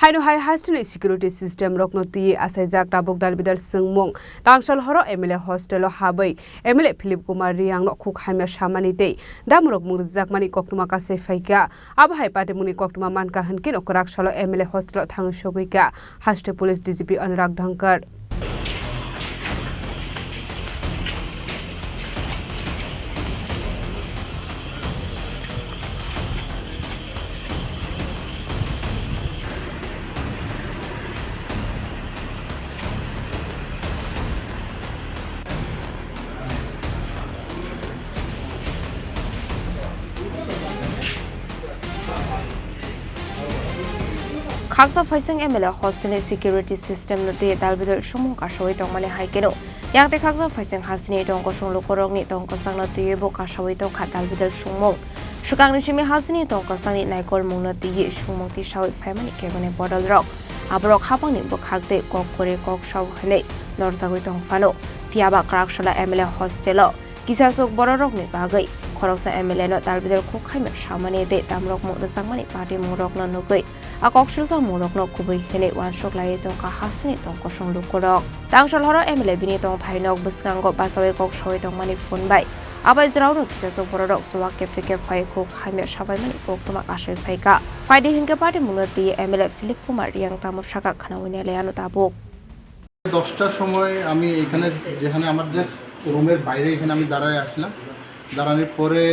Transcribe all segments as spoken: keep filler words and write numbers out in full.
Haino hai hasteni security system rokno twi achaijak tabuk dalbidal swngmung. Tangsal horo M L A hostel o habwi M L A Philip Kumar Riyang no khuk hamya samani tei damrok mung rwjakmani koktwma kasai phaikha. Abo hai patimungni koktwma mankha hwnkhe no kwrak salo M L A hostel o thangwi sogwikha haste police D G P Anurag Dhankar. Khaksa phaising M L A hostel ni security system no twi dalbidal sumung kasawi tongmani hai keno. Yang tei khaksa phaising hasteni tong kosong lukurokni tong kwchangno twiwi bo kasawi tongkha dalbidal sumung. Swkangni simi hasteni tong kwchangni naikolmungno twiwi sumung tisawi phaimani keboni bodolrok. Aborok hapangni bwkhak tei kok kwrwi kok sao hwnwi norjagwi tong phano. Phiyaba kwraksala M L A hostel o kisasuk bororokni bagwi khoroksa M L A no dalbidal khuk khaima samani tei tamrokmung rwjakmani patimungrokno nugwi a kok siljakmungrokno kubui hwnwi uansuk laiwi tongkha hasteni tong kosong lukurok. Tangsal horo M L A bini tongthai nok bwskango bachawi kok sawi tongmani phone bai abai jwraono kisasuk bororok chuwak kephi kep phai khuk hamya sabaimani koktwma kasui phaikha. Phaidi hinkhe patimungno twi M L A Philip Kumar Riyang tamo saka khwnawi nai laiano tabuk. দশটার সময় আমি এখানে, যেখানে আমার জাস্ট রুমের বাইরে এখানে আমি দাঁড়ায় আসলাম। দাঁড়ানোর পরে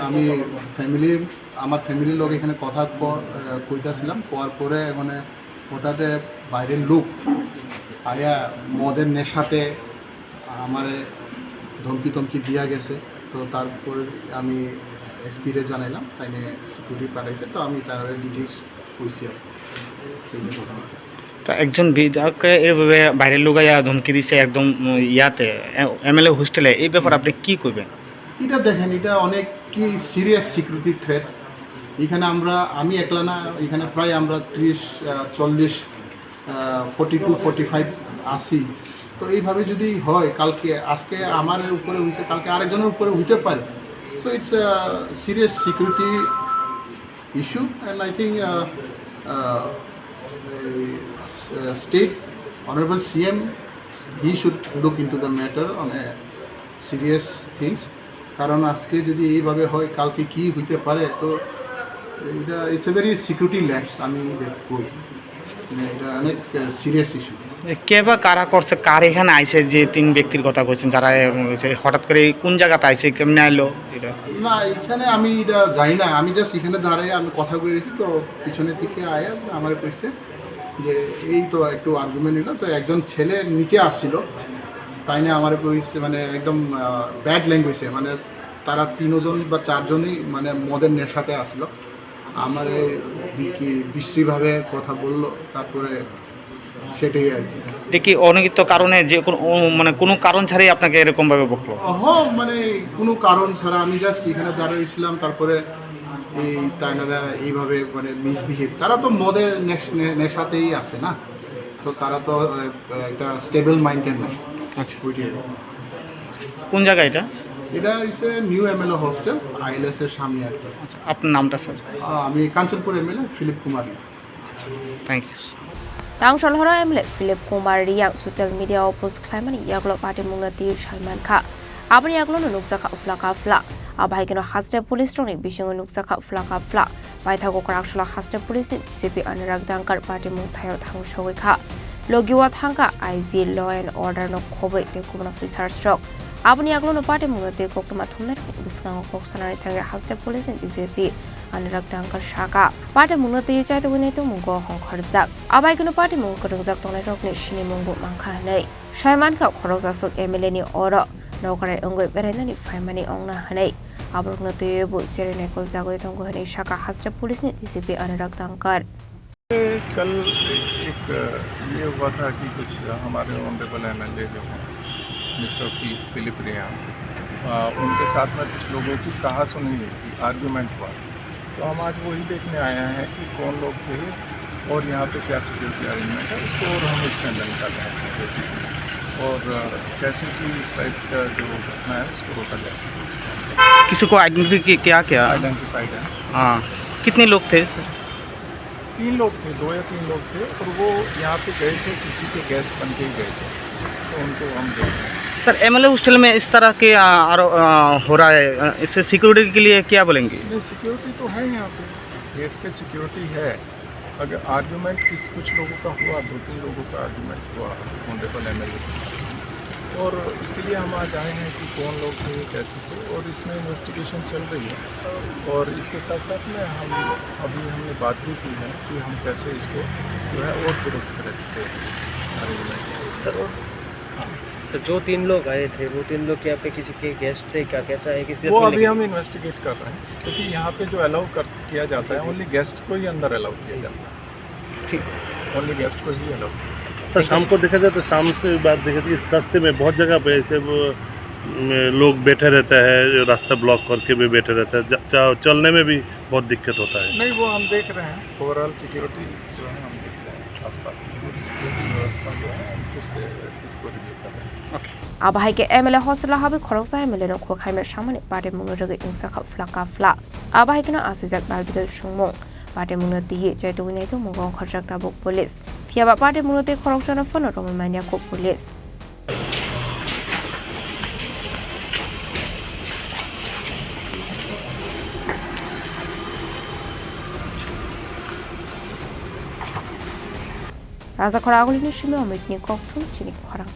আমি ফ্যামিলির, আমার ফ্যামিলির লোক এখানে কথা ক-, আহ, কইতাছিলাম। কওয়ার পরে এখানে হঠাৎ বাইরের লোক আয়া মদের নেশাতে আমারে ধমকি টমকি দিয়া গেছে। তো তারপরে আমি এসপিরে জানাইলাম, তাই নিয়ে সিকিউরিটি পাঠাইছে। তো আমি তার ডিটেলস কইছি আর কি, এই যে ঘটনাটা। তা একজন বিধায়ককে এইভাবে বাইরের লোক আইয়া ধমকি দিছে একদম, উম, ইয়াতে, এ-, এমএলএ হোস্টেলে, এই ব্যাপারে আপনি কি কইবেন? এটা দেখেন, এটা অনেক কি সিরিয়াস সিকিউরিটি থ্রেট। এখানে আমরা, আমি একলা না, এখানে প্রায় আমরা ত্রিশ, আহ, চল্লিশ, আহ, ফর্টি টু, ফর্টি ফাইভ আছি। তো এইভাবে যদি হয়, কালকে, আজকে আমার উপরে হইছে, কালকে আরেকজনের উপরে হইতে পারে। So it's a serious security issue, and I think, uh, uh, uh, state honorable C M, he should look into the matter on a serious things, কারণ আজকে যদি এইভাবে হয়, কালকে কি হইতে পারে, তো এটা, it's a very security lapse, আমি যে কই, মানে, এটা অনেক, আহ, সিরিয়াস ইস্যু। যে কে বা কারা করছে, কার এখানে আইছে, যে তিন ব্যক্তির কথা কইছেন, যারা এরকম হয়েছে, হঠাৎ করে কোন জায়গাতে আইছে, কেমনে আইলো এটা? না, এখানে আমি এটা জানি না, আমি জাস্ট এখানে দাঁড়াই, আমি কথা বলে গেছি, তো পিছনের দিকে আয়া আমার কইছে যে এই তো একটু আর্গুমেন্ট হইলো, তো একজন ছেলে নিচে আসছিল, তাই না আমার কইছে, মানে, একদম, আহ, ব্যাড ল্যাঙ্গুয়েজে, মানে, তারা তিনজন বা চারজনই, মানে, মদের নেশাতে আসলো। আমারে কি বিশ্রীভাবে কথা বলল, তারপরে সেটাই আর কি। এটা কি অনিয়মিত কারণে যে কোনো, ও, মানে, কোনো কারণ ছাড়াই আপনাকে এরকম ভাবে বকলো? হ, মানে, কোনো কারণ ছাড়া আমি জাস্ট এখানে দাঁড়িয়েছিলাম, তারপরে এই তাইনারা এইভাবে, মানে, মিসবিহেভ, তারা তো মদের নেশ-, নে-, নেশাতেই আছে না, তো তারা তো, আহ, একটা স্টেবল মাইন্ডের না। আচ্ছা। ওইটাই। কোন জায়গা এটা? এটা হচ্ছে নিউ এমএলএ হোস্টেল, আইএলএস এর সামনে আর কি। আচ্ছা, আপনার নামটা, স্যার? আহ, আমি কাঞ্চনপুর এমএলএ ফিলিপ কুমার। আচ্ছা, thank you. Tangsal horo M L A Philip Kumar Riyang social media o post khlaimani yagulo patimungno twi sai mankha. Aboni yagulono nukjakha phla ka phla. Abo hai kheno haste police rokni bisingo nukjakha phla ka phla. Paithago kwraksalo haste police ni D C P Anurag Dankar patimung thaio thangwi sogwi kha. Logi o thangkha I G, Law and Order no khobwi tei kubun officers rok. Aboni yagulono patimungno tei koktwma thumnai rokni bwskango kok sanani thangwi haste police ni D C P Anurag Dankar saka, patimungno twi chaitugwi naitukmungo hongkhorjak. Abai kheno patimung kwrwngjak tongnai rokni sinimungbo mankha hwnwi. Sai mankha khoroksa swk M L A ni oro nokrai wngwi berainani phaimani ongna hwnwi. Aborokno twiwi bo cherwi naikoljagwi tongo hwnwi saka Hasra police ni D C P Anurag Dankar. कल एक ये हुआ था कि कुछ हमारे honourable MLA जो हैं, मिस्टर फि-, फिलिप रियांग, आ, उनके साथ में कुछ लोगों की कहासुनी हुई थी, आर्ग्यूमेंट हुआ। तो हम आज वही देखने आए हैं कि कौन लोग थे और यहाँ पे क्या सिक्योरिटी अरेंजमेंट है, उसको और हम स्ट्रेंथन कर रहे हैं सिक्योरिटी। और, अ, कैसे कि इस टाइप का जो घटना है, उसको रोका जा सके, उसको हम किसी को आइडेंटिफाई किया क्या? आइडेंटिफाइड है। हाँ, कितने लोग थे, सर? तीन लोग थे, दो या तीन लोग थे, और वो यहाँ पे गए थे, किसी के गेस्ट बन के ही गए थे, तो उनको हम देख रहे हैं। सर, एमएलए हॉस्टल में इस तरह के, आ, आरो-, आ, हो रहा है, आ, इससे सिक्योरिटी के लिए क्या बोलेंगे? नहीं, सिक्योरिटी तो है यहाँ पे, गेट पे सिक्योरिटी है। अगर आर्ग्यूमेंट किस, कुछ लोगों का हुआ, दो तीन लोगों का आर्ग्यूमेंट हुआ ऑनरेबल एमएलए के साथ, और इसीलिए हम आज आए हैं कि कौन लोग थे, कैसे थे, और इसमें इन्वेस्टिगेशन चल रही है। और इसके साथ साथ में हम अभी हमने बात भी की है कि हम कैसे इसको जो है और दुरुस्त कर सके अरेंजमेंट। सर, और हाँ। तो जो तीन लोग आए थे, वो तीन लोग क्या आपके किसी के गेस्ट थे क्या, कैसा है, किसी वो अपने अभी लगे? हम इन्वेस्टिगेट कर रहे हैं, क्योंकि यहाँ पे जो अलाउ कर किया जाता है, जी, जी। ओनली गेस्ट को ही अंदर अलाउ किया जाता है। ठीक। ओनली गेस्ट को ही अलाउ। सर, शाम को देखा जाए तो शाम से बाद देखा जाए कि रास्ते में बहुत जगह पे ऐसे वो, म, लोग बैठे रहता है, रास्ता ब्लॉक करके भी बैठे रहता है, ज-, च-, चलने में भी बहुत दिक्कत होता है। नहीं, वो हम देख रहे हैं, ओवरऑल सिक्योरिटी जो है हम देख रहे हैं, आसपास की पूरी सिक्योरिटी व्यवस्था जो है हम फिर से इसको रिव्यू कर रहे हैं। Abo hai khe M L A hostel o habwi khoroksa M L A no khuk hai mano samani party mungno rwgwi wngsa kha phla ka phla. Abo hai kheno asijak Bal Bidal songmung. Party mungno twiwi chaitugwi naitugmung wngkha khorjak tabuk police. Phiya ba party mungno tei khoroksa no phano romwi manya kho police. Raja khorang agulini simi omikni kokthum chini khorang.